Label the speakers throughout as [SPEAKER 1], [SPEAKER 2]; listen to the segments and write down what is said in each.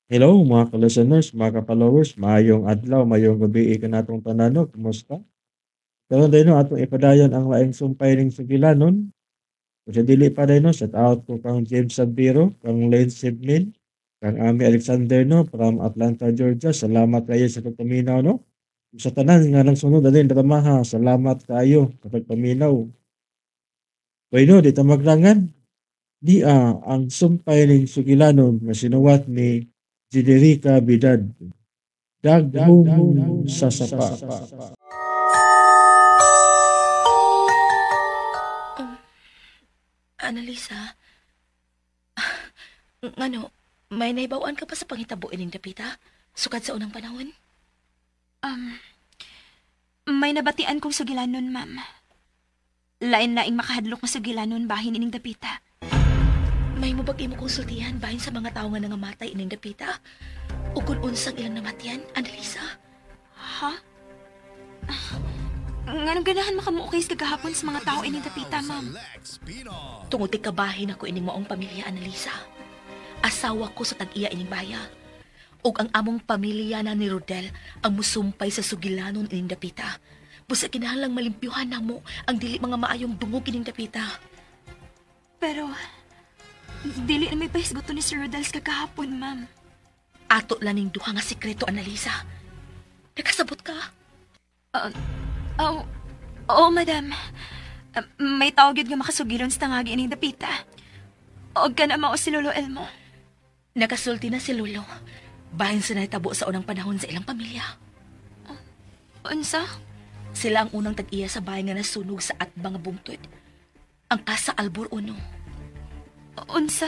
[SPEAKER 1] Hello mga ka-listeners, mga ka-followers, maayong adlaw, maayong gabi kanatong tanan no, kumusta? Karon day no atong ipadayon ang laing sumpay ning sugilanon. Kung sa dili pa day no, shout out ko kang James Sabiro, kang Lane Sibmin, kang Ami Alexander no from Atlanta, Georgia. Salamat kayo sa pagpaminaw no. Sa tanan nga nang sunod adin dramaha, salamat kaayo sa pagpaminaw. Bueno, di ta maglangan. Di ang sumpay ning sugilanon nga sinuwat ni Generica Bidad. Daghum sa sapa.
[SPEAKER 2] Annalisa, ngano, may naibawan ka pa sa pangitabo ining dapita? Sukad sa unang panahon?
[SPEAKER 3] May nabatian kong sugilanon, ma'am. Lain-laing makahadlok nga sugilanon bahin ining dapita.
[SPEAKER 2] May mo bag imo konsultihan bahin sa mga tawo nga nangamatay ining dapita? O kung unsang ilang namatyan, Annalisa?
[SPEAKER 3] Ha? Nganong ganahan makamuukay sa kagahapon sa mga tao ining dapita, ma'am?
[SPEAKER 2] Tungod kay kabahin ako ining maong pamilya, Annalisa. Asawa ko sa tag-iya ining baya. Ug ang among pamilya na ni Rodel ang musumpay sa sugilanon ining dapita. Busa kinahanglang malimpyuhan namo ang dili mga maayong dungog ining dapita.
[SPEAKER 3] Pero dili na may pahisguto ni Sir Rodel sa kagahapon, ma'am.
[SPEAKER 2] Ato lang ning duha nga sikreto, Annalisa. Nakasabot ka?
[SPEAKER 3] Oo, madam. May tawag yun nga makasugilon sa tangagi ining dapita. Og ka na mao si Lolo Elmo.
[SPEAKER 2] Nakasulti na si Lolo. Bahin sa nahitabo sa unang panahon sa ilang pamilya.
[SPEAKER 3] Unsa?
[SPEAKER 2] Sila ang unang tag-iya sa bahay nga nasunog sa atbang nga bungtod. Ang Casa Albor Uno.
[SPEAKER 3] Unsa?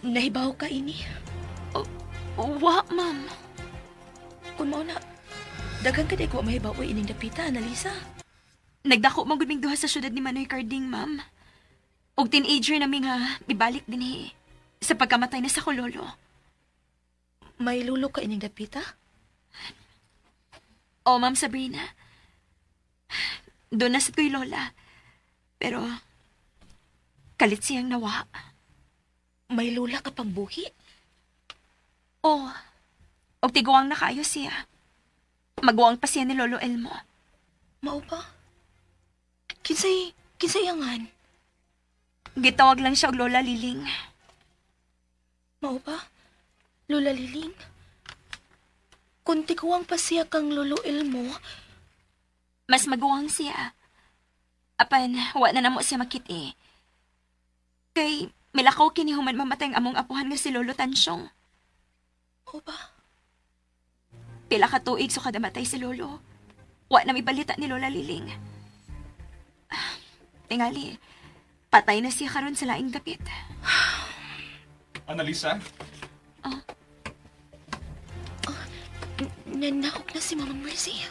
[SPEAKER 2] Nahibaw ka ini?
[SPEAKER 3] Wa, ma'am.
[SPEAKER 2] Kung mao na, daghan ka di ko mahibaw ining dapita, Annalisa.
[SPEAKER 3] Nagdako man gud ming duha sa syudad ni Manoy Carding, ma'am. Og teenager na mi nga ibalik dinhi sa pagkamatay na sa ko lolo.
[SPEAKER 2] May lulo ka ining dapita?
[SPEAKER 3] O, Ma'am Sabrina. Doon na sa ko'y lola. Pero kalit siyang nawa.
[SPEAKER 2] May lula ka pang buhi?
[SPEAKER 3] Oo. Og tiguang na kayo siya. Maguwang pa siya ni Lolo Elmo.
[SPEAKER 2] Mao ba? Kinsay angan?
[SPEAKER 3] Gitawag lang siya og Lola Liling.
[SPEAKER 2] Mao ba? Lola Liling? Kung tiguang pa siya kang Lolo Elmo,
[SPEAKER 3] mas maguwang siya. Apan, wa na namo siya makit-i. Kay, milakaw kini human mamatay ang among apuhan nga si Lolo Tansyong.
[SPEAKER 2] Mao ba?
[SPEAKER 3] Pila ka tuig so kadamatay si Lolo. Wa na mibalita ni Lola Liling. Tingali, patay na siya karon sa laing dapit.
[SPEAKER 4] Annalisa?
[SPEAKER 2] Nanahog na si Mama Mercy.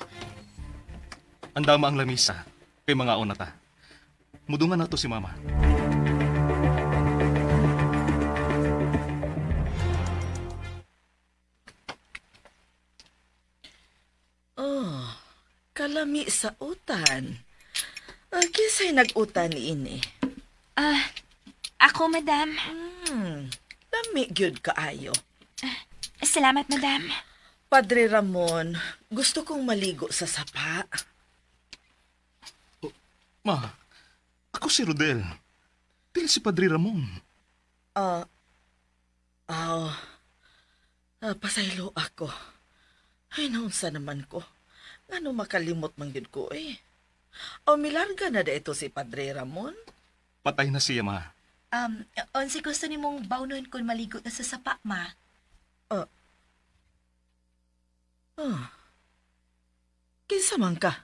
[SPEAKER 4] Andama ang lamisa kay mga una ta. Mudungan na to si Mama.
[SPEAKER 5] Oh, kalami sa utan. Kinsay nag-utan ini?
[SPEAKER 3] Ako, madam.
[SPEAKER 5] Lami gyud kaayo.
[SPEAKER 3] Salamat, madam.
[SPEAKER 5] Padre Ramon, gusto kong maligo sa sapa.
[SPEAKER 4] Oh, ma, ako si Rodel. Dili si Padre Ramon.
[SPEAKER 5] Pasaylo ako. Ay, naunsa naman ko. Ngano makalimot man gyud ko eh. O, milarga na da ito si Padre Ramon?
[SPEAKER 4] Patay na siya, ma.
[SPEAKER 2] Onsi gusto ni mong baunon kung maligo na sa sapa, ma?
[SPEAKER 5] Kinsa man ka?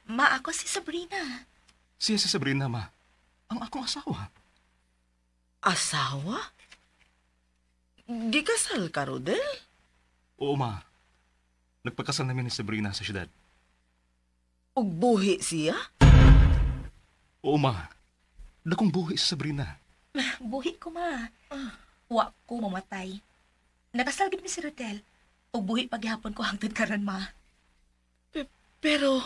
[SPEAKER 2] Ma, ako si Sabrina.
[SPEAKER 4] Siya si Sabrina, ma. Ang akong asawa.
[SPEAKER 5] Asawa? Gikasal ka, Rodel?
[SPEAKER 4] Oo, ma. Nagpakasal namin ni Sabrina sa syudad.
[SPEAKER 5] Ug buhi siya?
[SPEAKER 4] Oo, ma. Dakong buhi si Sabrina.
[SPEAKER 2] Buhi ko, ma. Wa ko mamatay. Nakasal gid mi si Rodel. Ug buhi paghihapon ko hangtod karon, ma.
[SPEAKER 5] Pero,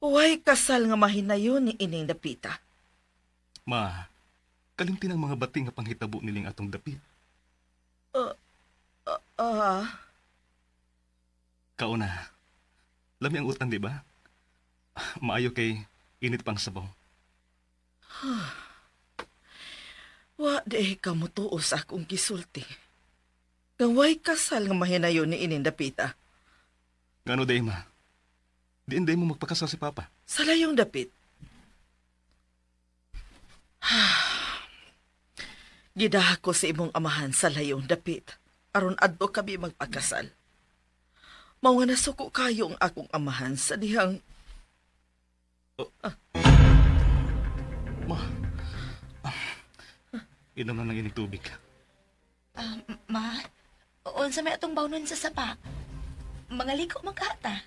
[SPEAKER 5] way kasal nga mahinayon ni ining dapita.
[SPEAKER 4] Ma, Kalimti ng mga bati nga panghitabo niling atong dapit. Kauna, lami ang utan, di ba? Maayo kay init pang sabaw.
[SPEAKER 5] Wa di ka mutuo sa akong gisulti. Nga way kasal nga mahinayon ni ining dapita.
[SPEAKER 4] Ngano day, ma? Diin day mo magpakasal si Papa.
[SPEAKER 5] Sa layong dapit. Gidaha ko sa imong amahan sa layong dapit. Aron adto kami magpakasal. Mao nga nasuko kayo ang akong amahan sa dihang...
[SPEAKER 4] Ma, inom na lang ining tubig.
[SPEAKER 2] Ma, unsa may atong bawnon sa sapa? Mga liko man ka ata.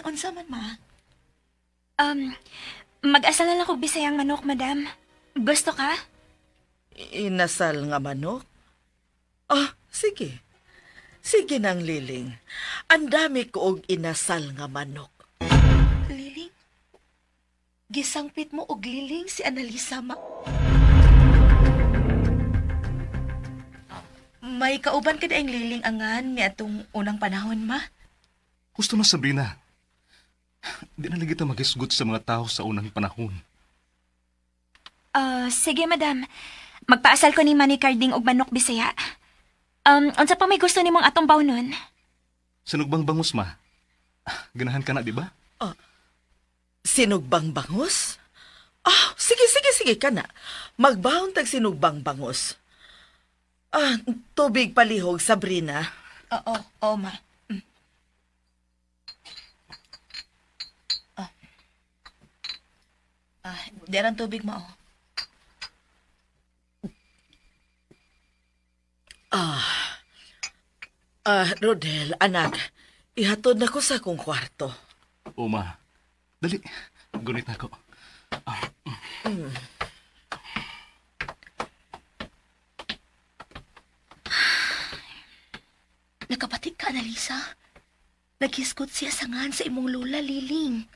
[SPEAKER 2] Unsa man, ma?
[SPEAKER 3] Mag-asal na lang kog bisayang manok, madam. Gusto ka?
[SPEAKER 5] Inasal nga manok? Ah, sige. Sige nang Liling. Ang dami ko og inasal nga manok.
[SPEAKER 2] Liling? Gisangpit mo og liling si Annalisa, ma. May kauban ka daing liling angan ni atong unang panahon, ma?
[SPEAKER 4] Gusto na, Sabrina. Di na lagi ta maghisgot sa mga tao sa unang panahon.
[SPEAKER 3] Sige, madam. Magpaasal ko ni Manny Carding og manok bisaya. Unsa pa may gusto nimong atong bawnon?
[SPEAKER 4] Sinugbang bangus, ma. Ganahan ka na, di ba?
[SPEAKER 5] Sinugbang bangus? Ah, sige, sige, sige ka na. Magbahon tag sinugbang bangus. Ah, tubig palihog, Sabrina.
[SPEAKER 2] Oo, oo, ma. Mm. Ah. Ah, di ang tubig, ma, oh.
[SPEAKER 5] Ah, Rodel, anak, ihatod na ko sa akong kwarto.
[SPEAKER 4] O, ma. Dali, gunit na ako.
[SPEAKER 2] Nakapatik ka, Annalisa. Naghisgot siya sa ngan sa imong lola, Liling.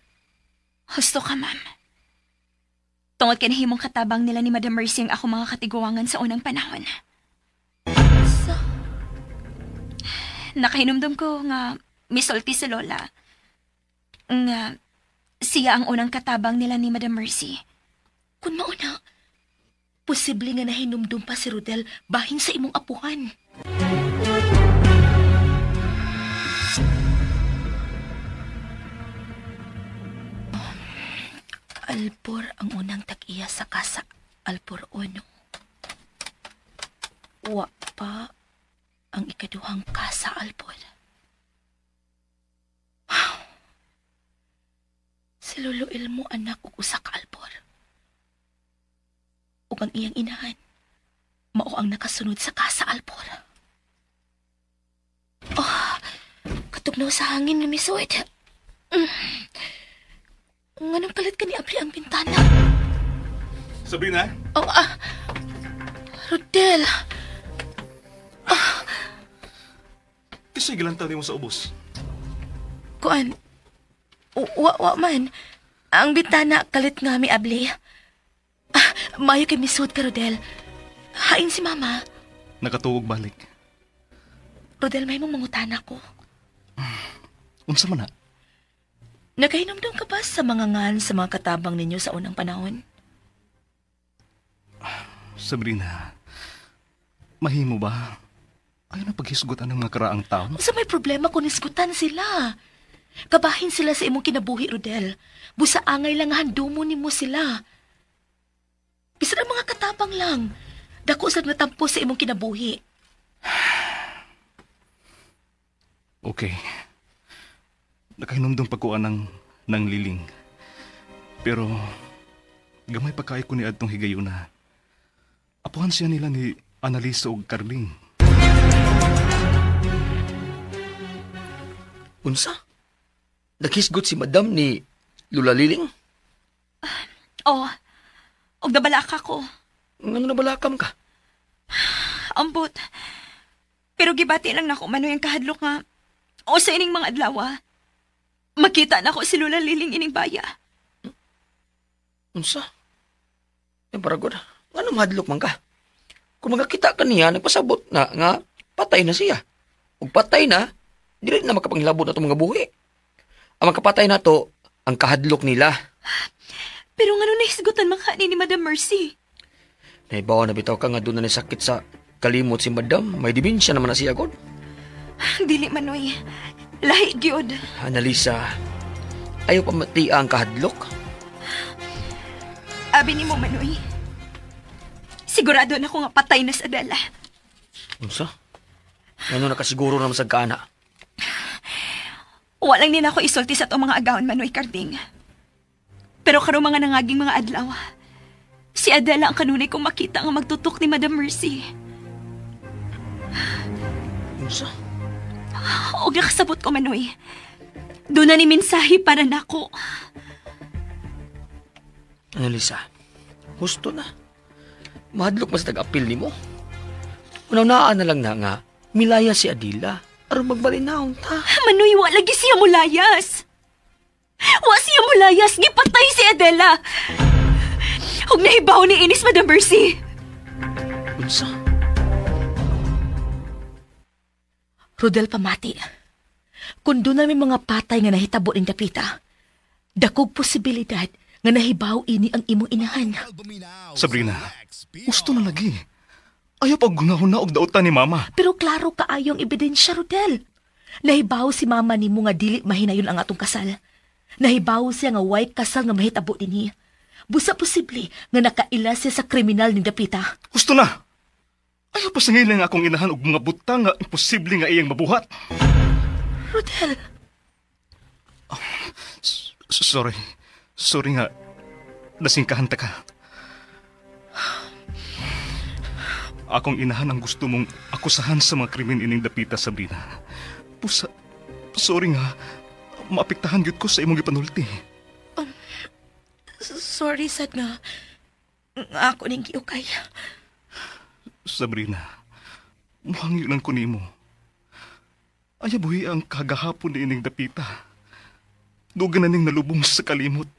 [SPEAKER 3] Husto ka, ma'am. Tungod kay nahimong katabang nila ni Madam Mercy ang ako mga katiguangan sa unang panahon.
[SPEAKER 2] Sa?
[SPEAKER 3] Nakahinumdum ko nga misulti si Lola. Nga siya ang unang katabang nila ni Madam Mercy.
[SPEAKER 2] Kung mauna, posible nga nahinumdum pa si Rodel bahin sa imong apuhan. Albor ang unang tag-iya sa kasa Albor Ono. Wa pa ang ikaduhang kasa Albor. Wow. Si Lolo Elmo anak og usa ka Albor. Ug ang iyang inahan, mao ang nakasunod sa kasa Albor. Oh, katugnaw sa hangin nga misuod. Nganong kalit ka ni abri ang bintana?
[SPEAKER 4] Sabrina?
[SPEAKER 2] Oh, Rodel!
[SPEAKER 4] Kasi gilantaw nimo sa ubos.
[SPEAKER 2] Kuan, wa man. Ang bintana kalit nga mi abli. Ah, mayo kay misuod ka, Rodel. Hain si Mama.
[SPEAKER 4] Nakatuog balik.
[SPEAKER 2] Rodel, may mong mangutana ko.
[SPEAKER 4] Unsa man na?
[SPEAKER 2] Nakahinumdum ka ba sa mga ngan sa mga katabang ninyo sa unang panahon?
[SPEAKER 4] Sabrina, mahimo ba? Ayaw na paghisgutan ng mga karaang tao.
[SPEAKER 2] Unsa may problema kung nisgutan sila? Kabahin sila sa imong kinabuhi, Rodel. Busa angay lang handumo nimo sila. Bisan ang mga katabang lang. Dako sad natampo sa imong kinabuhi.
[SPEAKER 4] Okay. Nakahinumdum pagkuan ng liling. Pero gamay pa kay ko ni adtong higayuna. Apuhan siya nila ni Annalisa og Carling.
[SPEAKER 6] Unsa? Naghisgot si Madam ni Lula Liling?
[SPEAKER 3] Oh, og nabalaka ko.
[SPEAKER 6] Ngano nabalakam ka?
[SPEAKER 3] Ambot. Pero gibati lang nako manoy ang kahadlok nga o sa ining mga adlaw. Makita na ko si Lola Liling ining baya.
[SPEAKER 6] Unsa? Ay, paragod, nga mahadlok man ka? Kung magkakita ka niya, nagpasabot na nga patay na siya. Ug patay na, dili na makapanghilabot na itong mga buhi. Ang magkapatay na to, ang kahadlok nila.
[SPEAKER 3] Pero nga nung nahisgutan makani ni Madam Mercy?
[SPEAKER 6] Naibawa na bitaw ka nga doon na nisakit sa kalimot si Madam. May demensya naman na siya, God.
[SPEAKER 3] Dili manoy. Lahi gyud.
[SPEAKER 6] Analisa, ayaw pa matia ang kahadlok.
[SPEAKER 3] Abi ni mo, Manoy. Sigurado na ko nga patay na sa Adela.
[SPEAKER 6] Unsa? Ngano nakasiguro naman sa kaana?
[SPEAKER 3] Walang din ako isulti sa itong mga agawon, Manoy Carding. Pero karong mga nangaging mga adlaw, si Adela ang kanunay kong makita nga magtutok ni Madam Mercy.
[SPEAKER 6] Unsa?
[SPEAKER 3] Og nakasabot ko, Manoy. Doon na ni mensahe para nako.
[SPEAKER 6] Analisa, husto na. Mahadlok mas nag-apil ni mo. Unaw-naan na lang na nga, milaya si Adela. Aron magbalinaon ta.
[SPEAKER 3] Manoy, wa lagi siya mulayas. Wa siya mulayas. Gipatay si Adela. Huwag nahibaw ni Ines, Madam Mercy.
[SPEAKER 6] Unsa?
[SPEAKER 2] Rodel, pamati. Kung doon na may mga patay nga nahitabo ning dapita, dakog posibilidad nga nahibaw ini ang imong inahan.
[SPEAKER 4] Sabrina, gusto na lagi. Ayaw pag gunahon na og dautan ni Mama.
[SPEAKER 2] Pero klaro kaayo ang ebidensya, Rodel. Nahibaw si Mama nimo nga dili mahinayon ang atong kasal. Nahibaw siya nga way kasal nga mahitabo dinhi. Busa posible nga nakaila siya sa kriminal ni dapita.
[SPEAKER 4] Gusto na. Ayaw pa sa ngayon akong inahan og mga butang nga imposible nga iyang mabuhat.
[SPEAKER 2] Rodel.
[SPEAKER 4] Oh, sorry. Sorry nga. Nasingkahan ta ka. Akong inahan ang gusto mong akusahan sa mga krimen ining dapita, Sabrina. Pusa, sorry nga. Maapektahan gyud ko sa imong gipanulti.
[SPEAKER 2] Sorry, sad nga. Ako ning giukay.
[SPEAKER 4] Sabrina, muhangyo lang ko nimo. Ayaw buhi ang kagahapon ni ining dapita. Dugan na ning nalubong sa kalimot.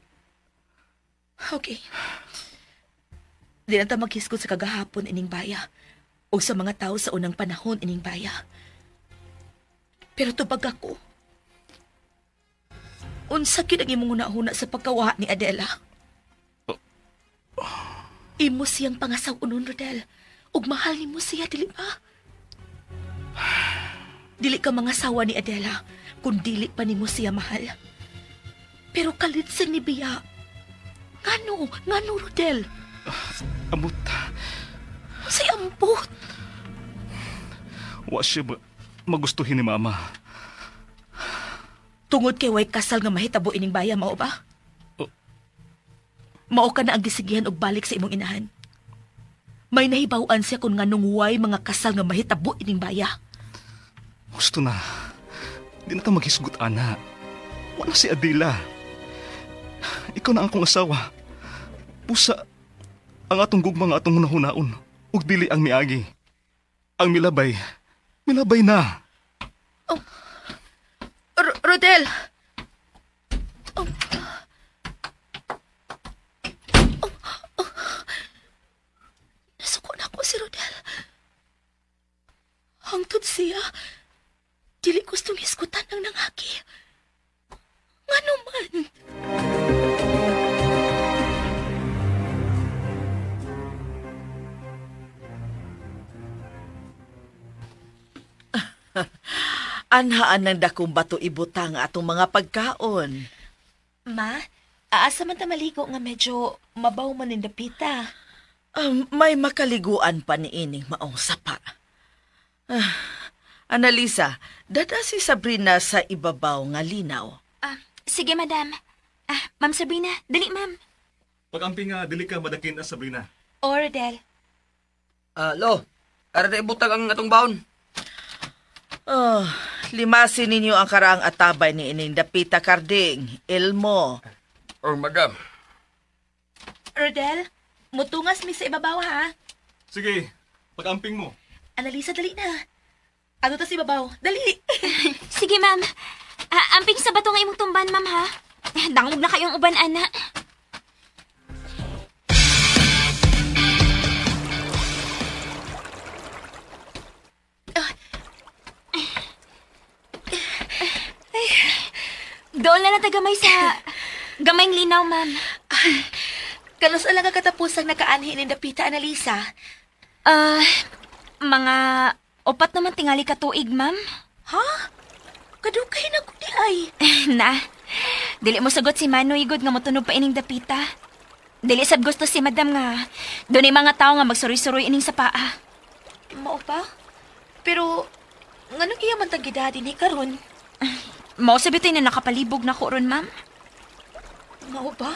[SPEAKER 2] Okay. Di na ta maghisgot sa kagahapon ining baya o sa mga tao sa unang panahon ining baya. Pero tubag ako. Unsa gyud ang imong hunahuna sa pagkawaha ni Adela? Imo siyang pangasaw-unon, Rodel. Ug mahal nimo siya, dili ba? Dili ka mangasawa ni Adela kung dili pa nimo siya mahal. Pero kalit sa ni Bia. Ngano? Ngano, Rodel?
[SPEAKER 4] Amot.
[SPEAKER 2] Say ambot.
[SPEAKER 4] Wa siya ba magustuhin ni Mama?
[SPEAKER 2] Tungod kay way kasal nga mahitabo ining baya, mao ba?
[SPEAKER 4] Oh.
[SPEAKER 2] Mao ka na ang gisigihan og balik sa imong inahan. May nahibaw-an siya kung nganong way mga kasal nga mahitabo ining baya.
[SPEAKER 4] Gusto na. Di na ta maghisgot, ana. Wala si Adela. Ikaw na ang akong asawa. Pusa, ang atong gugma nga atong hunahunaon, ug dili ang miagi. Ang milabay, milabay na.
[SPEAKER 2] Oh. Rodel! Oh. Oh. Oh. Nasuko na ako si Rodel. Hangtod siya, dili gustong hisgutan ang nangaki. Ngano man?
[SPEAKER 5] Anhaan ng dakong bato ibutang atong mga pagkaon.
[SPEAKER 2] Ma, aasa man ta maligo nga medyo mabaw man ning dapita.
[SPEAKER 5] May makaliguan pa ni ining maong sapa. Analisa, dada si Sabrina sa ibabaw nga linaw.
[SPEAKER 3] Sige, madam. Ma'am Sabrina, dali, ma'am.
[SPEAKER 4] Pag-ampi nga, dili ka madakin na, Sabrina.
[SPEAKER 3] O, Rodel.
[SPEAKER 6] Lo, ara na ibutang ang atong baon.
[SPEAKER 5] Oh, limasin ninyo ang karaang atabay ni ining dapita, Carding. Elmo.
[SPEAKER 6] Oh, madam.
[SPEAKER 2] Rodel, mutungas mi sa ibabaw, ha?
[SPEAKER 4] Sige, pag-amping mo.
[SPEAKER 2] Analisa, dali na. Ano ta sa ibabaw? Dali!
[SPEAKER 3] Sige, ma'am. Amping sa bato nga imong tumban, ma'am, ha? Dangog na kayong uban, ana. Doon na lang tagamay sa gamayng linaw, ma'am.
[SPEAKER 2] Kanus lang nga katapusang nakaanhi ning dapita, Analisa?
[SPEAKER 3] Mga 4 naman tingali ka tuig, ma'am.
[SPEAKER 2] Ha? Kadugay na ko di ay.
[SPEAKER 3] Na, dili mo sagot si Manoy gud nga motunog pa ining dapita. Dili sab gusto si madam nga dunay mga tawo nga magsuroy-suroy ining sa paa.
[SPEAKER 2] Mao pa? Pero nganong iya man tang gidadi ni karon?
[SPEAKER 3] Mao sa bitay na nakapalibog na ko ron, ma'am.
[SPEAKER 2] Mao ba?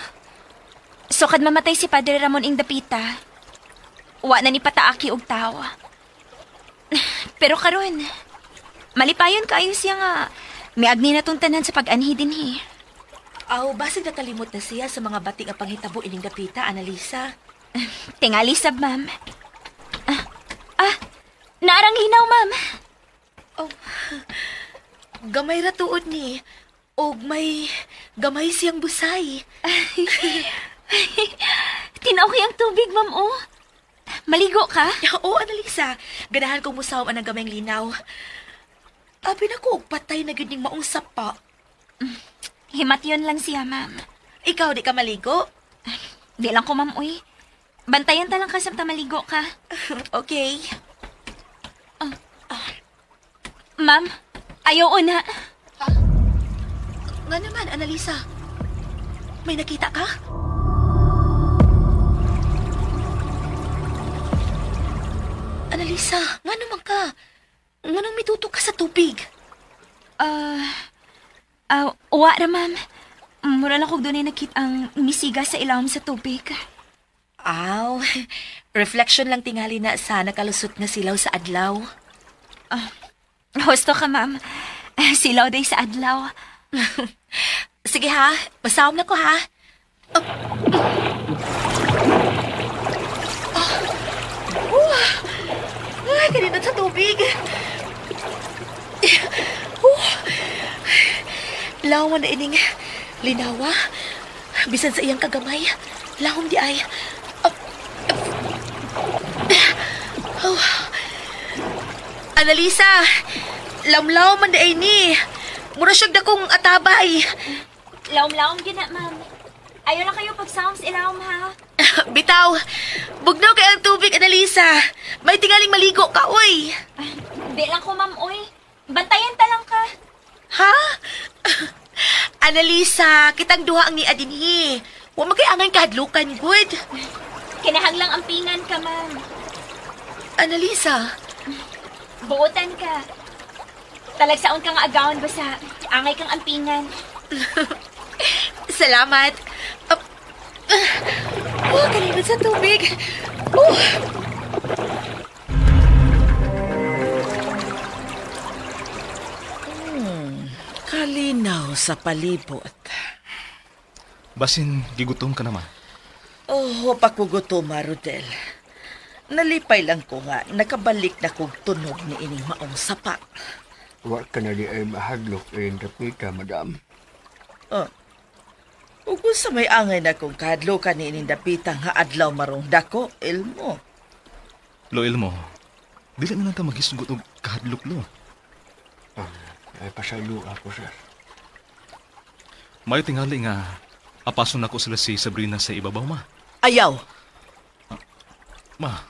[SPEAKER 3] So kad mamatay si Padre Ramon ing dapita, wa na ni pataaki og tawo. Pero karon, malipayon kaayo siya nga miagni na tong tanan sa pag-anhi dinhi.
[SPEAKER 2] Aw, basig nakalimot na siya sa mga bating ang panghitabo ining dapita, Analisa.
[SPEAKER 3] Tingali sab, ma'am. Naarang linaw, ma'am.
[SPEAKER 2] Oh, gamay ra tuod ni. Og may gamay siyang busay.
[SPEAKER 3] Tinaw kay ang tubig, ma'am, oh. Maligo ka?
[SPEAKER 2] Oo, Analisa. Ganahan kong musaw ang gamayng linaw. Abi na ko, og patay na gyud ning maong sapa.
[SPEAKER 3] Himatyon lang siya, ma'am.
[SPEAKER 2] Ikaw, di ka maligo?
[SPEAKER 3] Di lang ko, ma'am, uy. Bantayan ta lang ka samtang maligo ka.
[SPEAKER 2] Okay.
[SPEAKER 3] Ma'am, ayaw una.
[SPEAKER 2] Nga naman, Analisa. May nakita ka? Analisa, nga naman ka? Nganong mitutok ka sa tubig?
[SPEAKER 3] Wa ra, ma'am. Mura lang kog dunay nakita ang misiga sa ilawom sa tubig.
[SPEAKER 2] Aw, reflection lang tingali na sa nakalusot nga silaw sa adlaw.
[SPEAKER 3] Husto ka, ma'am. Silaw day sa adlaw.
[SPEAKER 2] Sige ha, masawom na ko ha. Ay, kanina sa tubig. Lawom na ining linawa. Bisan sa iyang kagamay, lawom di ay. Oh. Analisa, lamlaw man di ay ni. Mura siyang dakong atabay.
[SPEAKER 3] Lawom-lawom gina, ma'am. Ayaw lang kayo pagsawom sa ilawom, ha?
[SPEAKER 2] Bitaw, bugnaw kay ang tubig, Analisa. May tingaling maligo ka, oy.
[SPEAKER 3] Di lang ko, ma'am, oy. Bantayan ta lang ka.
[SPEAKER 2] Ha? Analisa, kitang duha ang ni Adinhi. Wa magkaiangan kahadlukan, good.
[SPEAKER 3] Kinahanglang ampingan ka, ma'am.
[SPEAKER 2] Analisa.
[SPEAKER 3] Buotan ka. Talagsaon ka nga agawon basta angay kang ampingan.
[SPEAKER 2] Salamat. Oh, kalimot sa tubig. Oh.
[SPEAKER 5] Kalinaw sa palibot.
[SPEAKER 4] Basin, gigutom ka naman.
[SPEAKER 5] Oh, pakugutom, Rodel. Nalipay lang ko nga, nakabalik na kong tunog ni ining maong sapa.
[SPEAKER 7] Wa ka na di ay mahadlok ining dapita, madam.
[SPEAKER 5] Oh. Ug sa may angay na kong kahadlokan ni ining dapita nga adlaw marong dako, Elmo.
[SPEAKER 4] Lo, Elmo, dili na lang ta maghisgot og kahadlok, lo.
[SPEAKER 7] Ay, pasaylo ako, sir.
[SPEAKER 4] Mayo tingali nga, apason nako sila si Sabrina sa ibabaw, ma.
[SPEAKER 5] Ayaw.
[SPEAKER 4] Ma.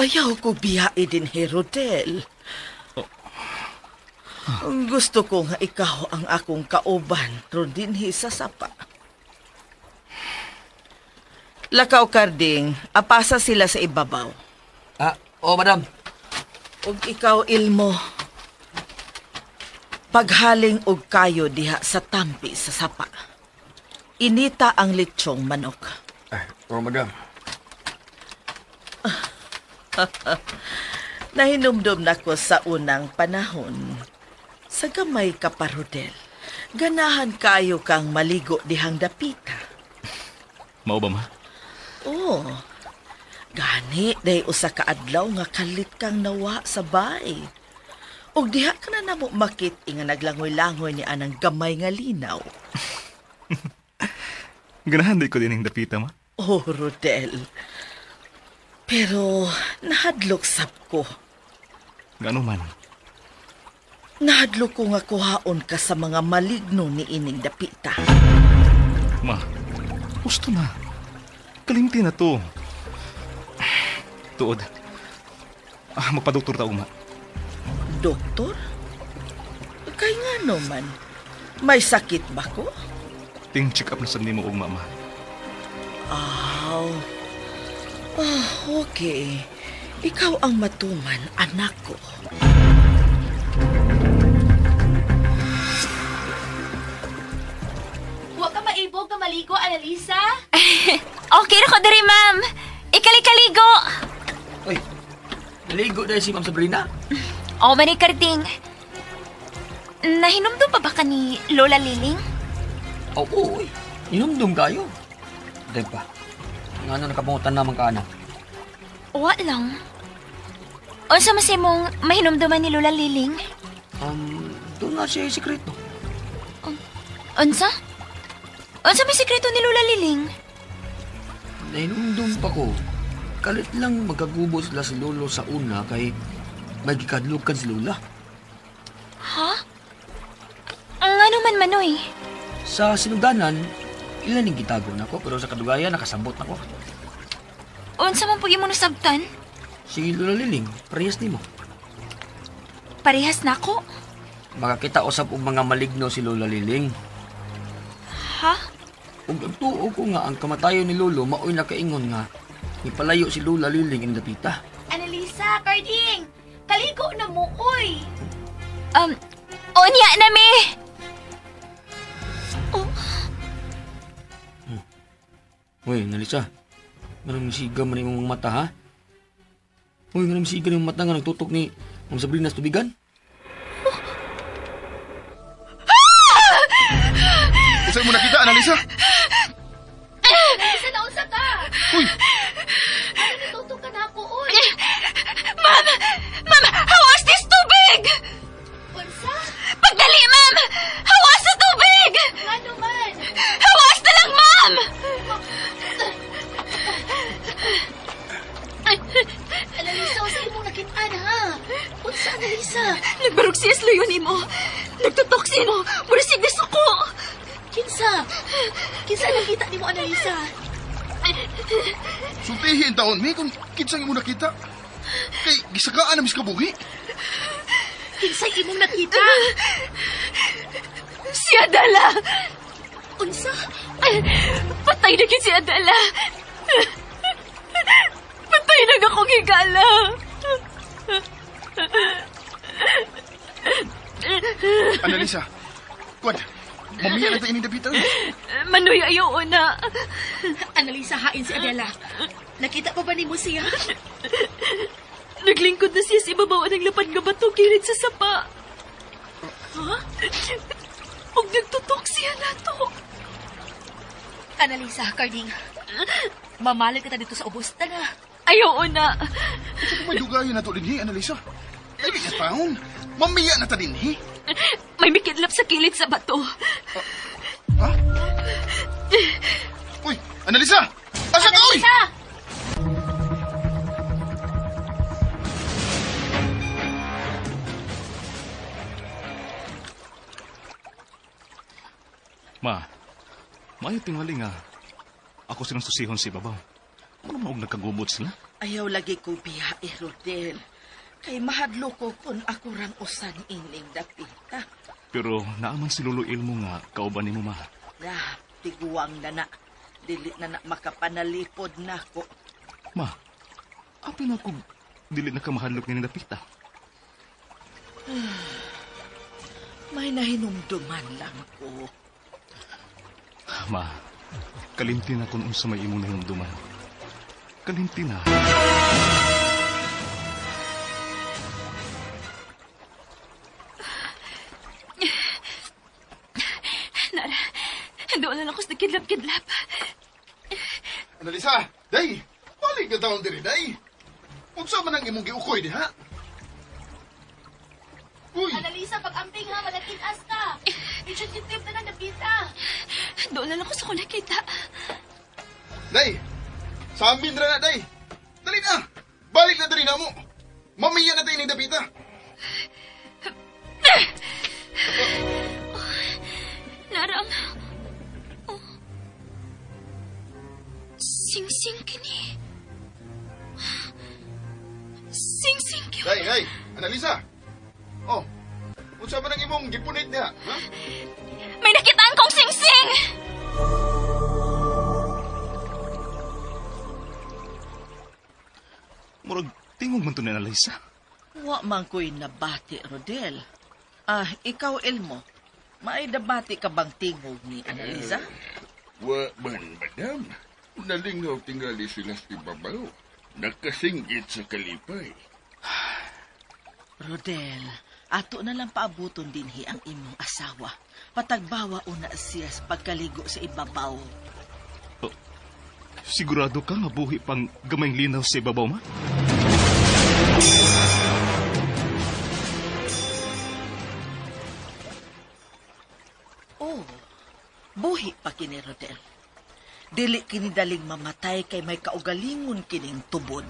[SPEAKER 5] Ayaw ko biyae din, Rodel.
[SPEAKER 4] Oh.
[SPEAKER 5] Gusto ko nga ikaw ang akong kauban ron dinhi sa sapa. Lakaw, Karding, apasa sila sa ibabaw.
[SPEAKER 6] Oh, madam.
[SPEAKER 5] Ug ikaw, Ilmo, paghaling og kayo diha sa tampi sa sapa. Inita ang lechong manok.
[SPEAKER 7] Ay, oh, madam.
[SPEAKER 5] Nahinumdum na ko sa unang panahon. Sa gamay ka pa, Rodel, ganahan kayo kang maligo dihang dapita.
[SPEAKER 4] Mao ba, ma?
[SPEAKER 5] Oo. Gani, day usa ka adlaw nga kalit kang nawa sa bay. Og diha ka na namo makit nga naglangoy-langoy ni anang gamay nga linaw.
[SPEAKER 4] Ganahan di ko din ang dapita, ma.
[SPEAKER 5] Oh, Rodel. Pero nahadlok sab ko.
[SPEAKER 4] Ngano man?
[SPEAKER 5] Nahadlok ko nga kuhaon ka sa mga maligno ni ining dapita.
[SPEAKER 4] Ma, gusto na. Kalimti na to. Tuod. Magpadoktor ta ugma.
[SPEAKER 5] Doktor? Kay nga naman, may sakit ba ko?
[SPEAKER 4] Ting check up na sa nimo ugma, ma.
[SPEAKER 5] Aw. Oh, okay. Ikaw ang matuman, anak ko.
[SPEAKER 2] Huwag ka maibog na maligo, Annalisa.
[SPEAKER 3] Okay na ko diri, ma'am. Ikalikaligo.
[SPEAKER 6] Uy, naligo dahil si Ma'am Sabrina.
[SPEAKER 3] O, manay Karding. Nahinumdum pa ba ka ni Lola Liling?
[SPEAKER 6] Oo, uy. Hinumdum kayo. Dahil pa, nga ano nakapangutan naman ka, anak?
[SPEAKER 3] Wa lang. Unsa man mong mahinumduman ni Lola Liling?
[SPEAKER 6] Doon na siya yung sikreto.
[SPEAKER 3] Unsa? Unsa may sikreto ni Lola Liling?
[SPEAKER 6] Nahinumdum pa ko. Kalit lang magkagubo sila si Lolo sa una kay may gikadlukan si Lola.
[SPEAKER 3] Ha? Ang ano man manoy?
[SPEAKER 6] Sa sinugdanan, ilan yung gitago na ko pero sa kadugayan nakasabot na ko.
[SPEAKER 3] Unsa man pag imo nasabtan?
[SPEAKER 6] Si Lola Liling, parehas nimo.
[SPEAKER 3] Parehas na ako?
[SPEAKER 6] Makakita usab og mga maligno si Lola Liling.
[SPEAKER 3] Ha?
[SPEAKER 6] Ug ang tuo ko nga ang kamatayon ni Lolo maoy nakaingon nga nipalayo si Lola Liling ang dapita.
[SPEAKER 2] Annalisa, Carding, kaligo na mo, uy.
[SPEAKER 3] Unya na mi. Oh.
[SPEAKER 6] Uy, Annalisa, nganong siga man imong mata ha? Uy, nganong siga imong mata nga nagtutok ni Ma'am Sabrina sa tubigan?
[SPEAKER 8] Unsay mo nakita, Annalisa?
[SPEAKER 2] Annalisa, naunsa ka?
[SPEAKER 8] Uy!
[SPEAKER 2] Tutok ka na ako, uy!
[SPEAKER 3] Ma'am! Ma'am, hawas this tubig!
[SPEAKER 2] Unsa?
[SPEAKER 3] Pagdali, ma'am! Hawas sa tubig!
[SPEAKER 2] Ngano man?
[SPEAKER 3] Hawas na lang, ma'am!
[SPEAKER 2] Annalisa, unsa imong nakit-an, ha? Unsa, Annalisa?
[SPEAKER 3] Nagbarog siya sa layo nimo. Nagtutok siya mo. Murasig na suko.
[SPEAKER 2] Kinsa? Kinsa nakita nimo, Annalisa?
[SPEAKER 8] Sultihin taon mi kung kinsang imo nakita. Kay gisakaan na mis kabuhi.
[SPEAKER 2] Kinsa imong nakita?
[SPEAKER 3] Si Adela.
[SPEAKER 2] Unsa?
[SPEAKER 3] Patay na gid si Adela. Patay na akong higala.
[SPEAKER 8] Annalisa, kuan, mamiya na tayo ining dapita.
[SPEAKER 3] Manoy, ayaw na.
[SPEAKER 2] Annalisa, hain si Adela. Nakita pa ba nimo siya?
[SPEAKER 3] Naglingkod na siya sa ibabaw ng lapad nga bato kilid sa sapa.
[SPEAKER 2] Ha?
[SPEAKER 3] Ug nagtutok siya nato.
[SPEAKER 2] Annalisa, Carding. Mamalag ka dito sa ubos. Tara.
[SPEAKER 3] Ayaw na.
[SPEAKER 8] Sa may dugayan na to dinhi, Annalisa. Dili ka taon. Mamiya na ta dinhi.
[SPEAKER 3] May mikidlap sa kilid sa bato.
[SPEAKER 8] Ha? Uy, Annalisa! Asa ka, uy?
[SPEAKER 2] Annalisa!
[SPEAKER 4] Ma, maayo tingali nga. Ako silang susihon si babaw. Ano man og nagkagubot sila?
[SPEAKER 5] Ayaw lagi ko biya, eh, Rodel. Kay mahadlo ko kung ako rang usan ining dapita.
[SPEAKER 4] Pero naaman si Lolo Ilmo nga kauban nimo, ma.
[SPEAKER 5] Ah, tiguang na na. Dili na na makapanalipod na ko.
[SPEAKER 4] Ma, api na ko dili na ka mahadlok ni dapita.
[SPEAKER 5] May nahinumduman lang ko.
[SPEAKER 4] Ma, kalimti na kung unsa may imong nahinumduman. Kalimti na.
[SPEAKER 3] Nara, doon na lang ako sa kidlap-kidlap.
[SPEAKER 8] Annalisa, day! Balik na taon diri, day! Unsa man ang imong giukoy diha? Uy!
[SPEAKER 2] Annalisa, pag-amping ha, malagin-as ka. Medyo titip na lang napita.
[SPEAKER 3] Doon na lang ako sa nakita.
[SPEAKER 8] Day! Sa amin ra na, day! Dali na! Balik na diri na mo! Mamiya na tayo ning dapita! Oh, unsa man ang imong gipunit niya, ha?
[SPEAKER 3] May nakitaan kong singsing!
[SPEAKER 4] Murag tingog man to ni Annalisa.
[SPEAKER 5] Wa man ko'y nabati, Rodel. Ah, ikaw, Elmo. May nabati ka bang tingog ni Annalisa?
[SPEAKER 7] Wa man, madam. Nalingaw tingali sila sa ibabaw. Nakasinggit sa kalipay.
[SPEAKER 5] Rodel, ato na lang paabuton dinhi ang imong asawa. Patagbawa una siya sa pagkaligo sa ibabaw.
[SPEAKER 4] Oh, sigurado ka nga buhi pang gamayng linaw sa ibabaw, ma?
[SPEAKER 5] Oh, buhi pa kini, Rodel. Dili kini daling mamatay kay may kaugalingon kining tubod.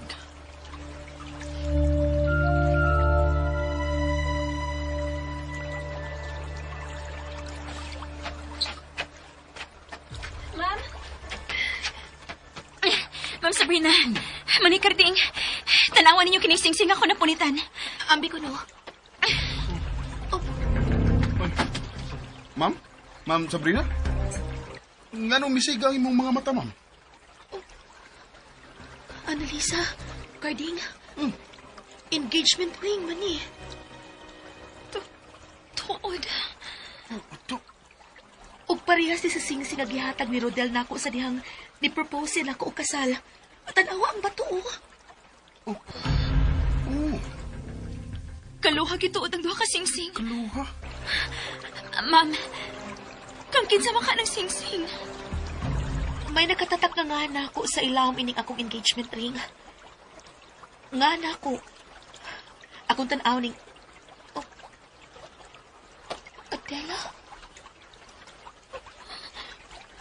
[SPEAKER 3] Ma'am? Ma'am Sabrina, manikarding, tanawan ninyo kining singsing ako na punitan.
[SPEAKER 2] Ambi ko no.
[SPEAKER 8] Ma'am? Ma'am Sabrina? Nganong misiga ang imong mga mata, ma'am?
[SPEAKER 2] Oh. Annalisa, Carding, engagement ring man ni.
[SPEAKER 3] Tuod.
[SPEAKER 2] Og parehas ni sa singsing nga gihatag ni Rodel nako sa dihang ni-propose siya nako og kasal. Tan-awa ang bato, oh.
[SPEAKER 8] Oh.
[SPEAKER 3] Kaluha gituod ang duha ka singsing.
[SPEAKER 8] Kaluha?
[SPEAKER 3] Ma'am, kang kinsa man ka ng singsing?
[SPEAKER 2] May nakatatak nga nga nako sa ilawom ining akong engagement ring. Nga nako. Akong tan-aw ning... Oh. Adela?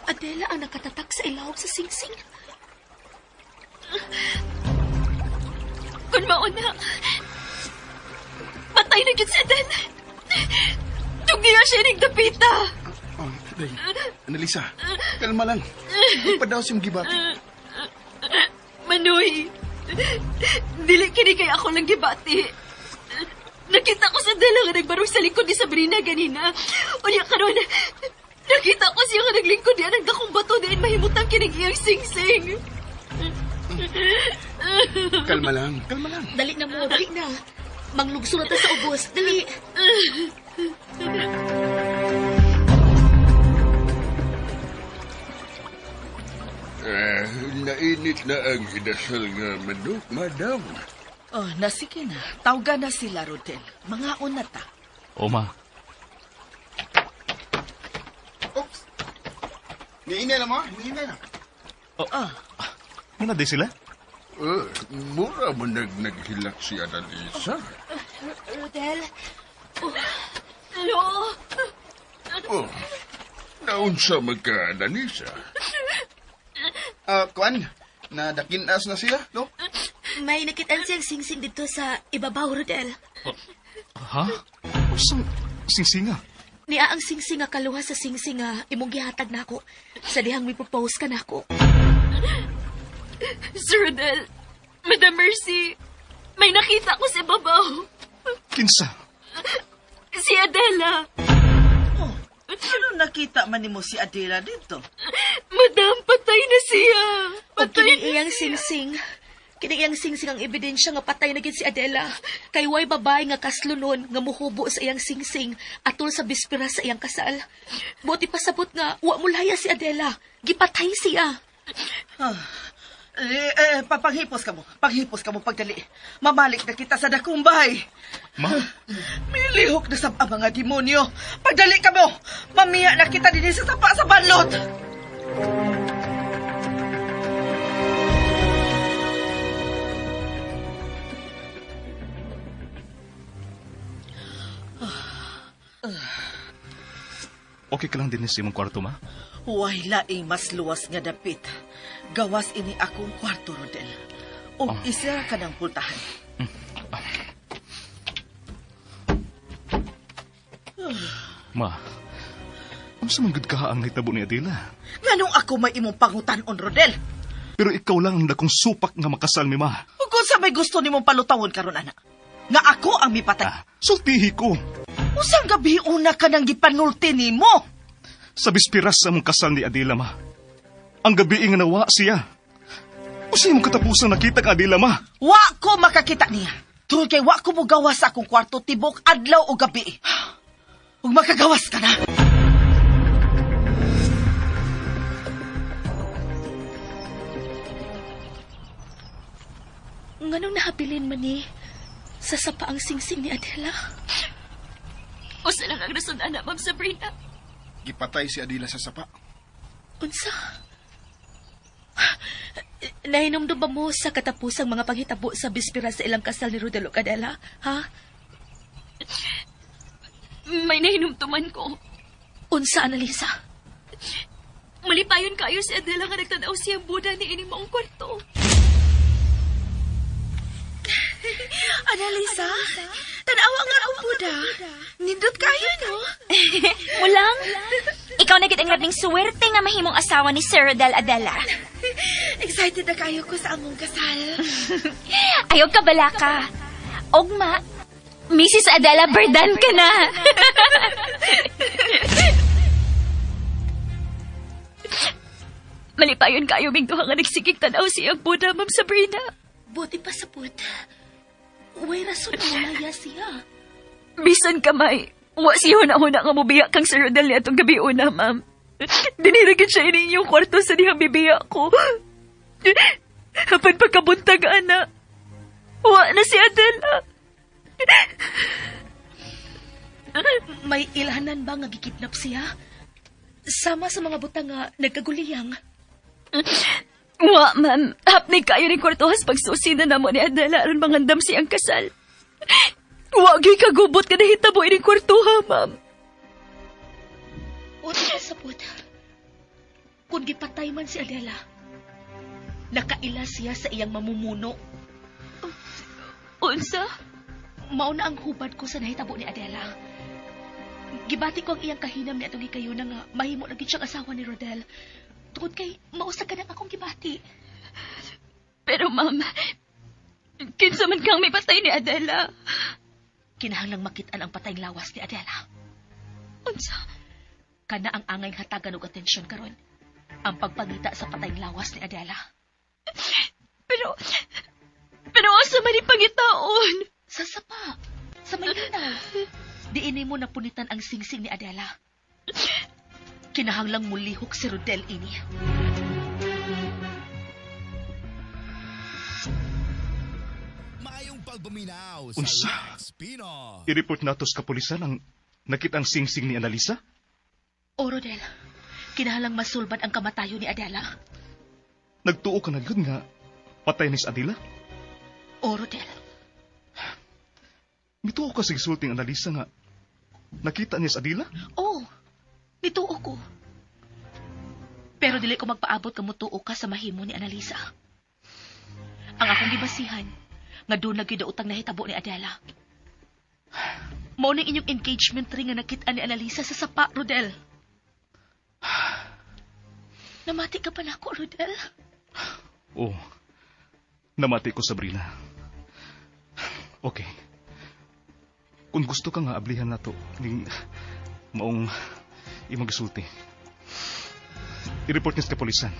[SPEAKER 2] Adela ang nakatatak sa ilawom sa singsing.
[SPEAKER 3] Kung mauna, patay na gyud si Adela. Tugniya siya ning dapita.
[SPEAKER 8] Oh, day. Annalisa, kalma lang. Ipadaw siyang gibati.
[SPEAKER 3] Manoy, dili kini kay ako lang gibati. Nakita ko sa Adela nga nagbarog sa likod ni Sabrina ganina. Unya karon, nakita ko siya nga naglingkod niya ng dakong bato diin mahimutang kining iyang singsing.
[SPEAKER 8] Kalma lang, kalma lang.
[SPEAKER 2] Dali na mo, dali na. Manglugso na ta sa ubos, dali.
[SPEAKER 7] Nainit na ang inasal nga manok, madam.
[SPEAKER 5] Oh, nasige na. Tawga na sila, Rodel. Mangaon na ta.
[SPEAKER 4] O, ma.
[SPEAKER 8] Oops. Niinay na mo, niinay na.
[SPEAKER 4] Oh. Ano na di sila?
[SPEAKER 7] Mura mo naghilak si Annalisa.
[SPEAKER 2] Rodel. Oh.
[SPEAKER 3] Lo.
[SPEAKER 7] Oh, naunsa magka, Annalisa?
[SPEAKER 8] Kuan, nadakinas na siya, no?
[SPEAKER 2] May nakitaan siyang singsing dito sa ibabaw, Rodel.
[SPEAKER 4] Ha? Usang singsinga?
[SPEAKER 2] Niya ang singsing nga kaluha sa singsing nga imong gihatag nako. Sa dihang may propose ka nako.
[SPEAKER 3] Sir Rodel, Madam Mercy, may nakita ko sa ibabaw.
[SPEAKER 4] Kinsa?
[SPEAKER 3] Si Adela.
[SPEAKER 5] Oh, ano nakita man nimo si Adela dito?
[SPEAKER 3] Madam, patay na siya. Patay
[SPEAKER 2] na iyang singsing. Kini iyang singsing ang ebidensya nga patay na gid si Adela. Kay way babae nga kaslunon nga muhubo sa iyang singsing atol sa bispera sa iyang kasal. Buti pasabot nga wa mulaya si Adela. Gipatay siya.
[SPEAKER 5] Papanghipos ka mo. Panghipos ka mo pagdali. Mamalik na kita sa dakumbay.
[SPEAKER 4] Ma?
[SPEAKER 5] Milihok na sa mga demonyo. Pagdali ka mo. Mamiya na kita din sa sapa sa banlot.
[SPEAKER 4] Okay ka lang din sa imong kwarto, ma?
[SPEAKER 5] Way laing mas luwas nga dapit. Gawas ini akong kwarto, Rodel. O isira ka ng pultahan.
[SPEAKER 4] Ma, unsa man gud ka ang nahitabo ni Adela?
[SPEAKER 5] Nganong ako may imong pangutan-on, Rodel?
[SPEAKER 4] Pero ikaw lang ang dakong supak nga makasal mi, ma.
[SPEAKER 5] Ug kung sa may gusto nimong palutawon karon, anak, nga ako ang mipatay.
[SPEAKER 4] Sultihi ko.
[SPEAKER 5] Usang gabi una ka nang gipanulti nimo?
[SPEAKER 4] Sa bispiras sa mong kasal ni Adela, ma. Ang gabi nga nawa siya. Usa imong katapusan nakita ka, Adela, ma?
[SPEAKER 5] Wa ko makakita niya. Tungod kay wa ko mugawas sa akong kwarto tibok adlaw o gabi. Ug makagawas ka na.
[SPEAKER 2] Nganong nahabilin man ni sa sapa ang singsing ni Adela?
[SPEAKER 3] Usa lang ang rason, anak, Ma'am Sabrina.
[SPEAKER 8] Gipatay si Adela sa sapa.
[SPEAKER 2] Unsa? Nahinomdom ba mo sa katapusang mga panghitabo sa bispira sa ilang kasal ni Rodel ug Adela? Ha?
[SPEAKER 3] May nahinumduman ko.
[SPEAKER 2] Unsa, Annalisa?
[SPEAKER 3] Malipayon kayo si Adela nga nagtanaw siyang Buddha ni ining maong kwarto.
[SPEAKER 5] Annalisa, tanawa nga akong Buddha. Nindot kayo, no?
[SPEAKER 3] Mulang, ikaw na gid ang labing suwerte nga mahimong asawa ni Sir Rodel Adela.
[SPEAKER 5] Excited na kayo ko sa among kasal.
[SPEAKER 3] Ayaw ka bala ka. Ogma, Mrs. Adela Berdan ka na. Malipayon kayo, ming duha nga nagsigig tanaw siyang Buddha, Ma'am Sabrina.
[SPEAKER 2] Buti pa sa put. Way rason na malaya siya.
[SPEAKER 3] Bisan kamay, wa siya huna-huna nga mubiya kang Sir Rodel ni atong gabi una, ma'am. Dinirigit siya ining iyong kwarto sa dihang bibiya ko. Apan pagkabuntag, ana. Wa na si Adela.
[SPEAKER 2] May ilhanan ba nga gikidnap siya? Sama sa mga butang nga nagkaguliyang.
[SPEAKER 3] Wa, ma'am. Hapnig kayo ni kwartohas pagsusi na namo ni Adela aron mangandam siyang kasal. Wa gyud kagubot nga nahitabo ining kwartoha, ma'am.
[SPEAKER 2] Buti pa sa put. Kung gipatay man si Adela, nakaila siya sa iyang mamumuno.
[SPEAKER 3] Unsa?
[SPEAKER 2] Mao na ang hubad ko sa nahitabo ni Adela. Gibati ko ang iyang kahinam ni atong hikayuna nga mahimo na gid siyang asawa ni Rodel. Tungod kay mausa ka nang akong gibati.
[SPEAKER 3] Pero ma'am, kinsa man kang may patay ni Adela?
[SPEAKER 2] Kinahanglang makit-an ang patayng lawas ni Adela.
[SPEAKER 3] Unsa?
[SPEAKER 2] Kana ang angay hatagan og atensyon karon. Ang pagpangita sa patayng lawas ni Adela.
[SPEAKER 3] Pero asa man ipangitaon?
[SPEAKER 2] Sa sapa, sa malinaw. Diini mo napunitan ang singsing ni Adela. Kinahanglang mulihok si Rodel ini.
[SPEAKER 9] Maayong pagpaminaw sa
[SPEAKER 4] Unsa?
[SPEAKER 9] Rex Pino.
[SPEAKER 4] I-report nato sa kapulisan ang nakita ang singsing ni Annalisa?
[SPEAKER 2] O, Rodel, kinahanglang masulbad ang kamatayo ni Adela.
[SPEAKER 4] Nagtuo ka na yun nga patay ni si Adela?
[SPEAKER 2] O, Rodel.
[SPEAKER 4] Mituo ka sa gisulting Annalisa nga nakita niya si Adela?
[SPEAKER 2] Oo, nituo ko. Pero dili ko magpaabot ka mutuo ka sa mahimo ni Annalisa. Ang akong gibasihan, nga doon na gyud utang nahitabo ni Adela. Mao ning inyong engagement ring nga nakit-an ni Annalisa sa sapa, Rodel. Namati ka pa nako, Rodel?
[SPEAKER 4] Oo. Namati ko, Sabrina. Okay. Kung gusto ka nga ablihan nato ning maong imong gisulti. I-report niya sa kapulisan.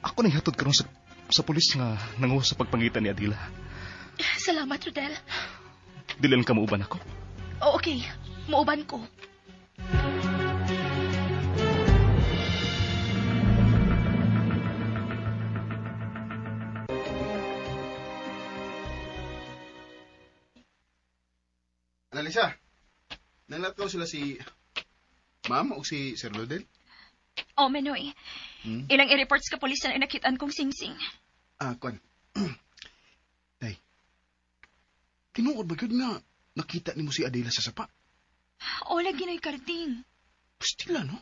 [SPEAKER 4] Ako nang hatod karon sa pulis nga nanguha sa pagpangita ni Adela.
[SPEAKER 2] Salamat, Rodel.
[SPEAKER 4] Dili lang ka muuban ako.
[SPEAKER 2] Oh, okay. Muuban ko.
[SPEAKER 8] Annalisa, nanglakaw sila si Ma'am o si Sir Rodel?
[SPEAKER 3] Oh, Menoy. Ilang i-report sa kapulisan ay nakitaan kong singsing.
[SPEAKER 8] Ah, kwan. Day, tinuod ba yun nga nakita nimo si Adela sa sapa?
[SPEAKER 3] O, lagi na'y karting.
[SPEAKER 8] Pastila, no?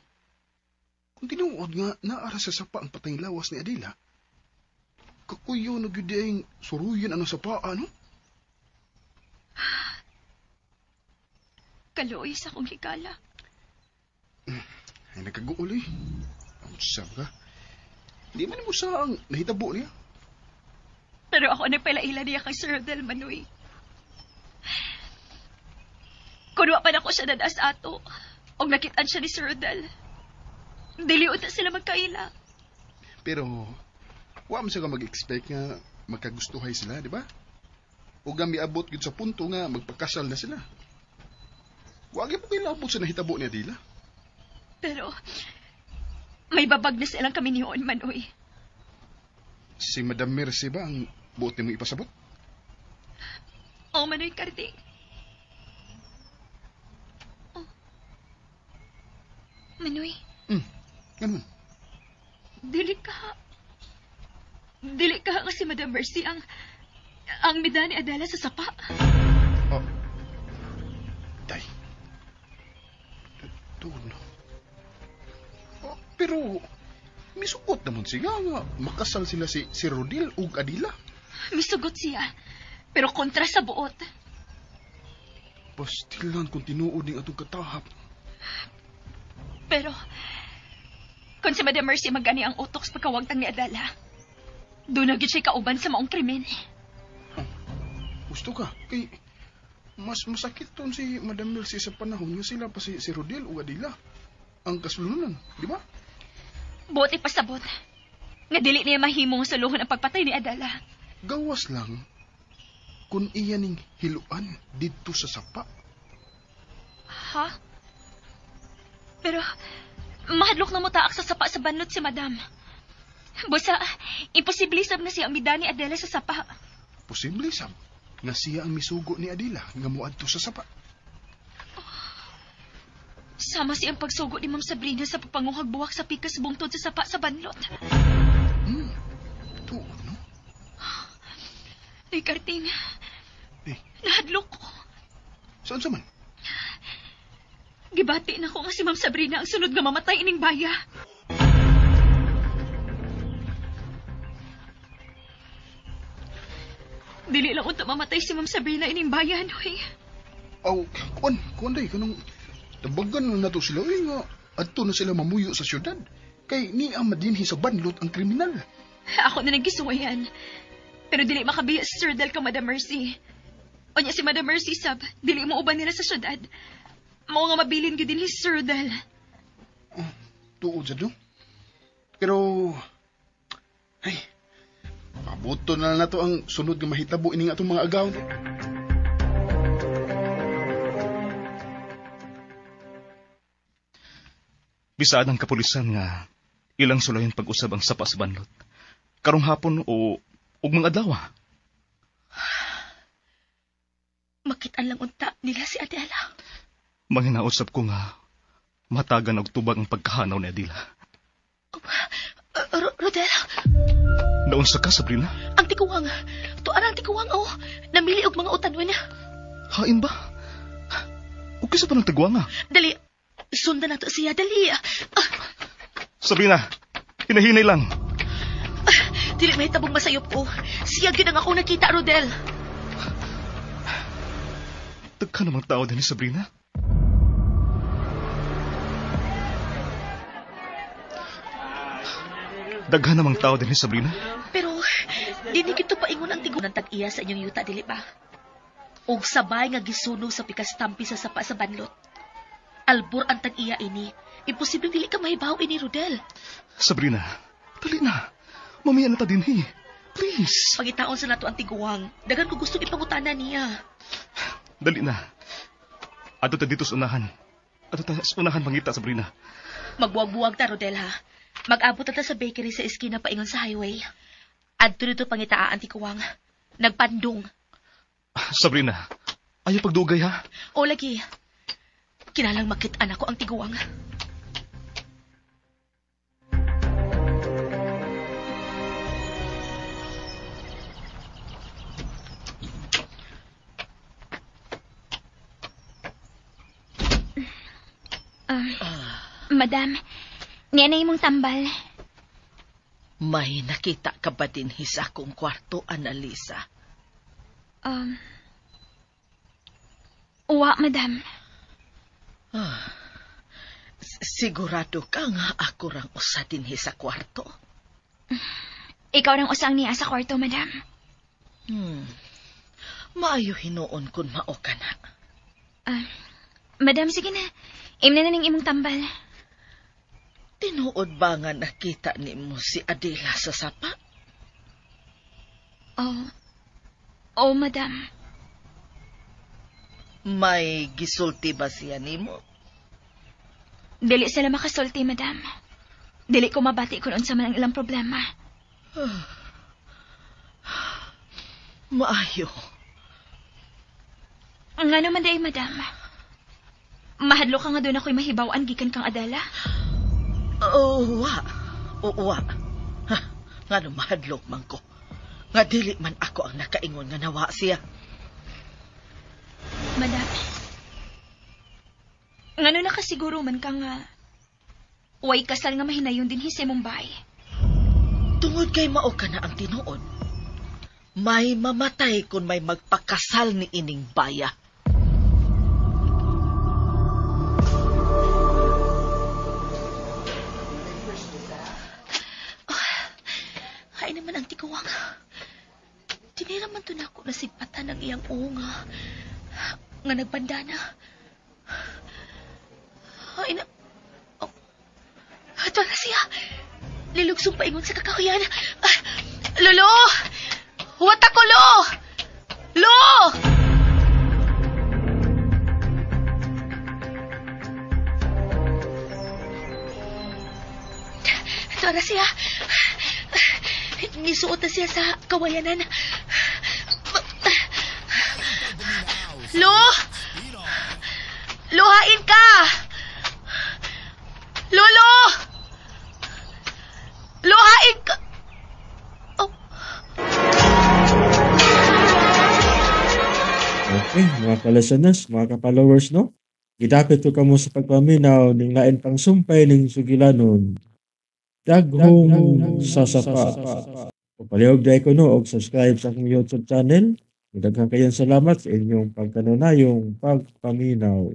[SPEAKER 8] Kung tinuod nga naara sa sapa ang patayng lawas ni Adela, kakuyo na gyud ang suruyan ang sapa, ano?
[SPEAKER 3] Kaluoy sa akong higala.
[SPEAKER 8] Ay, nagkaguol eh. Ang sab ka. Di man mo sa ang nahitabo niya.
[SPEAKER 3] Pero ako nagpalaila niya kay Sir Rodel Manoy. Kun wa pa nako siya dadas ato, og nakitaan siya ni Sir Rodel, dili unta sila magkaila.
[SPEAKER 8] Pero, wa man siya ka mag-expect nga magkagustuhay sila, di ba? O nga miabot gyud sa punto nga magpakasal na sila. Wa gyud po kilabot sa nahitabo ni Adela.
[SPEAKER 3] Pero, may babag na silang kami niyoon, Manoy.
[SPEAKER 8] Si Madam Mercy ba ang buot nimo ipasabot?
[SPEAKER 3] Oo, Manoy Carding. Oh. Manoy.
[SPEAKER 8] Ganun.
[SPEAKER 3] Dili ka. Dili ka nga si Madam Mercy ang mida ni Adela sa sapa.
[SPEAKER 8] Oh. Day. Tuon no. Oh, pero misugot naman siya nga makasal sila si Rodel ug Adela.
[SPEAKER 3] Misugot siya, pero kontra sa buot.
[SPEAKER 8] Pastilan kung tinuod ning atong katahap.
[SPEAKER 3] Pero, kung si Madam Mercy magani ang utok sa pagkawagtang ni Adela, doon na gyud siya kauban sa maong krimen.
[SPEAKER 8] Oh, gusto ka. Kay, mas masakit ton si Madam Mercy sa panahon nga sila pa si Rodel o Adela. Ang kasulunan, di ba?
[SPEAKER 3] Buot ipasabot. Nga dili niya mahimong suluhon ang pagpatay ni Adela.
[SPEAKER 8] Gawas lang kung iya ning hiluan didto sa sapa.
[SPEAKER 3] Ha? Pero, mahadlok na mo taak sa sapa sa banlot si Madam. Busa, imposible sab nga siya ang mida ni Adela sa sapa.
[SPEAKER 8] Posible sab nga siya ang misugo ni Adela nga moadto sa sapa.
[SPEAKER 3] Oh, sama siyang pagsugo ni Ma'am Sabrina sa pagpanguhag buwak sa pikas bungtod sa sapa sa banlot.
[SPEAKER 8] Tuod, no?
[SPEAKER 3] Ay, Karting.
[SPEAKER 8] Eh.
[SPEAKER 3] Nahadlok ko.
[SPEAKER 8] Saan sa man?
[SPEAKER 3] Gibati na ko nga si Ma'am Sabrina ang sunod nga mamatay ining baya. Dili lang unta mamatay si Ma'am Sabrina ining baya, noy.
[SPEAKER 8] Aw, kuan day, kanong tabagan na nato sila, nga adto na sila mamuyo sa syudad. Kay niya madinhi sa banlot ang kriminal.
[SPEAKER 3] Ako na nagkisuwayan. Pero dili makabiya si Sir Del ka Madam Mercy. Onya si Madam Mercy sab, dili mo uban nila sa syudad. Mao nga mabilin gyud dinhi si Sir Del.
[SPEAKER 8] Oh, tuod sad no? Pero ay, pabuto na lang nato ang sunod nga mahitabo ining atong mga agaw.
[SPEAKER 4] Bisaad ang kapulisan nga ilang sulayan pag-usab ang sapa sa banlot. Karong hapon o ug mga adlaw.
[SPEAKER 2] Makitaan lang unta nila si Adela.
[SPEAKER 4] Manginausap ko nga matagan og tubag ang pagkahanaw ni Adela.
[SPEAKER 2] Rodel.
[SPEAKER 4] Naunsa ka, Sabrina?
[SPEAKER 2] Ang tiguang. Tuan ang tiguang, oh. Namili og mga utanwan.
[SPEAKER 4] Hain ba? O kisa pa ng tiguang, ah?
[SPEAKER 2] Dali. Sundan nato siya, dali.
[SPEAKER 4] Sabrina, hinahinay lang.
[SPEAKER 2] Dili may tabong masayop ko. Siya gyud ang ako nakita, Rodel.
[SPEAKER 4] Tagka namang tao din ni Sabrina. Daghan namang tao din ni Sabrina.
[SPEAKER 2] Pero, dini kito paingon ang tigo ng tag-iya sa inyong yuta, dili ba? Og sabay nga gisunog sa pikastampi sa sapa sa banlot. Albor ang tag-iya ini. Imposible dili ka mahibaw ini, Rodel.
[SPEAKER 4] Sabrina, dali na. Mamaya na ta dinhi. Please.
[SPEAKER 2] Pangitaon sa nato ang tiguang. Daghan ko gustong ipangutana niya.
[SPEAKER 4] Dali na. Adto ta dito sa unahan. Adto ta sa unahan mangita, Sabrina.
[SPEAKER 2] Magbuwag-buwag ta, Rodel, ha? Mag-abot ta sa bakery sa eskina paingon sa highway. Adto dito pangitaa ang tiguang. Nagpandong.
[SPEAKER 4] Sabrina, ayaw pagdugay, ha?
[SPEAKER 2] O, lagi. Kinalang makit-an ako ang tiguang.
[SPEAKER 3] Madam, niya na imong tambal.
[SPEAKER 5] May nakita ka ba din sa akong kwarto, Annalisa?
[SPEAKER 3] Uwa, madam.
[SPEAKER 5] Sigurado ka nga ako rang usa dinhi sa kwarto?
[SPEAKER 3] Ikaw rang usang niya sa kwarto, madam.
[SPEAKER 5] Maayo hinuon kun mao ka na.
[SPEAKER 3] Madam, sige na. Imna na ning imong tambal.
[SPEAKER 5] Tinuod ba nga nakita nimo si Adela sa sapa?
[SPEAKER 3] Oh. Oh, madam.
[SPEAKER 5] May gisulti ba siya nimo?
[SPEAKER 3] Dili sila makasulti, madam. Dili ko mabati kung unsa man ang ilang problema.
[SPEAKER 5] Maayo.
[SPEAKER 3] Ngano man diay, madam? Mahadlo ka nga doon ako'y mahibaw-an gikan kang Adela?
[SPEAKER 5] Oo, wa. Oo, wa. Ha, ngano mahadlok man ko. Nga dili man ako ang nakaingon nga nawa siya.
[SPEAKER 3] Madam, ngano nakasiguro man ka nga way kasal nga mahinayon din sa Mumbai?
[SPEAKER 5] Tungod kay mao ka na ang tinuod, may mamatay kung may magpakasal ni ining baya.
[SPEAKER 2] Ay naman ang tikuwang. Tinira man to nako na sigpatan ang iyang unga. Nga nagbandana. Ay na... Oh. Ato na siya. Lilugsong paingon sa kakahuyan. Ah, Lolo! Huwat ako, Lo! Lo! Ato na siya. Nisuot na siya sa kawayanan. Lo! Luhain ka! Lolo! Luhain ka! Oh.
[SPEAKER 1] Okay, mga ka-listeners, mga ka-followers, no? Gidapit ko kamo sa pagpaminaw ning lain pang sumpay ning sugilanon. Daghong sasapa. Palihog dahil ko no og subscribe sa akong YouTube channel. Daghang kayong salamat sa inyong pagkanunayong pagpaminaw.